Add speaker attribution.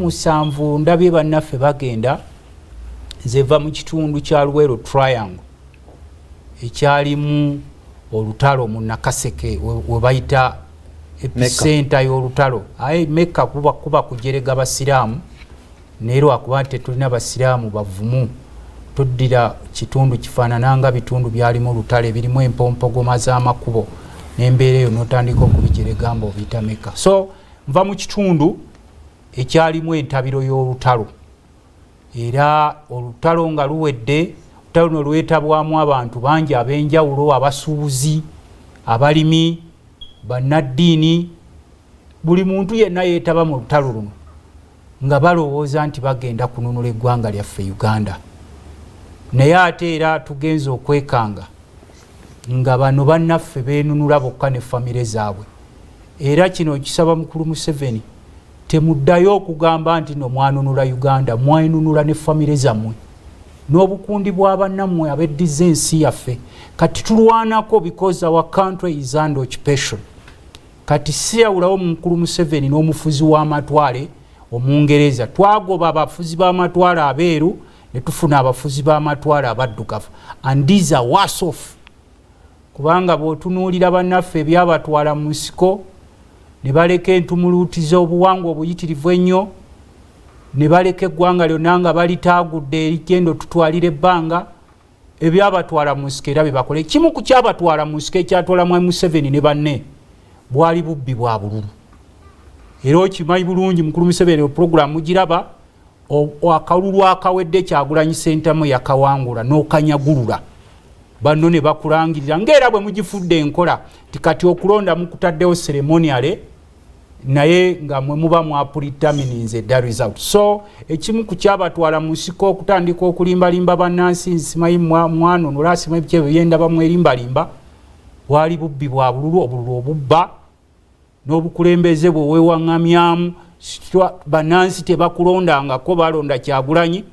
Speaker 1: 7 ndabye bannaffe bagenda. Nze va mu kitundu kya Luweero Triangle ekyalimu olutalo mu Nakaseke, we bayita epicenter y'olutalo. Aye Mekka kuba kujerega basiraamu, naye lwakuba nti tetulina basiraamu bavumu. Tuddira kitundu kifaanananga bitundu byalimu olutalo ebirimu empompogoma z'amakubo n'embeera eyo, notandika okubijerega mba obiyita Mekka. So nva mu kitundu ekyalimu entabiro y'olutalo, era olutalo nga luwedde, olutalo luno lwetabwamu abantu bangi ab'enjawulo: abasuubuzi, abalimi, bannaddiini, buli muntu yenna yeetaba mu lutalo luno nga balowooza nti bagenda kununula eggwanga lyaffe Uganda. Naye ate era tugenza okwekanga nga bano bannaffe beenunula bokka ne famire zaabwe. Era kino kisaba mukulu Museveni, temuddayo okugamba nti no mwanunula Uganda. Mwenunula ne famire zammwe n'obukundi bwa bannammwe abeddiza ensi yaffe. Kati tulwanako because our country is under occupation. Kati siyawulawo mukulu Museveni n'omufuzi w'amatwale Omungereza. Twagoba abafuzi b'amatwale abeeru ne tufuna abafuzi b'amatwale abaddugavu, and these are worse off, kubanga bw'otunuulira bannaffe ebyabatwala mu nsiko ne baleka entumuluuti z'obuwangwa obuyitirivu ennyo, ne baleka eggwanga lyonna nga balitaagudde erigenda otutwalira ebbanga, ebyabatwala mu nsiko era byebakole. Kimu ku kyabatwala mu nsiko, ekyatwala mu Museveni ne banne, bwali bubbi bwa bululu. Era okimanyi bulungi mukulu Museveni, puroguramu mugiraba, akalulu akawedde Kyagulanyi Sentamu yakawangula n'okanyagulula banno ne bakulangirira ngaera bwe mugifudde enkola ti kati okulonda mukutaddewo ceremonial, naye nga mwe muba mwapredetermininze the result. So ekimu ku kyabatwala mu nsiko okutandika okulimbalimba bannansi, simanyi mwanunula, simanyi biki ebyo byendaba mwerimbalimba, bwali bubbi bwa bululu, obululu obubba n'obukulembeze bwe weewaŋŋamyamu. Bannansi tebakulondangako, balonda Kyagulanyi.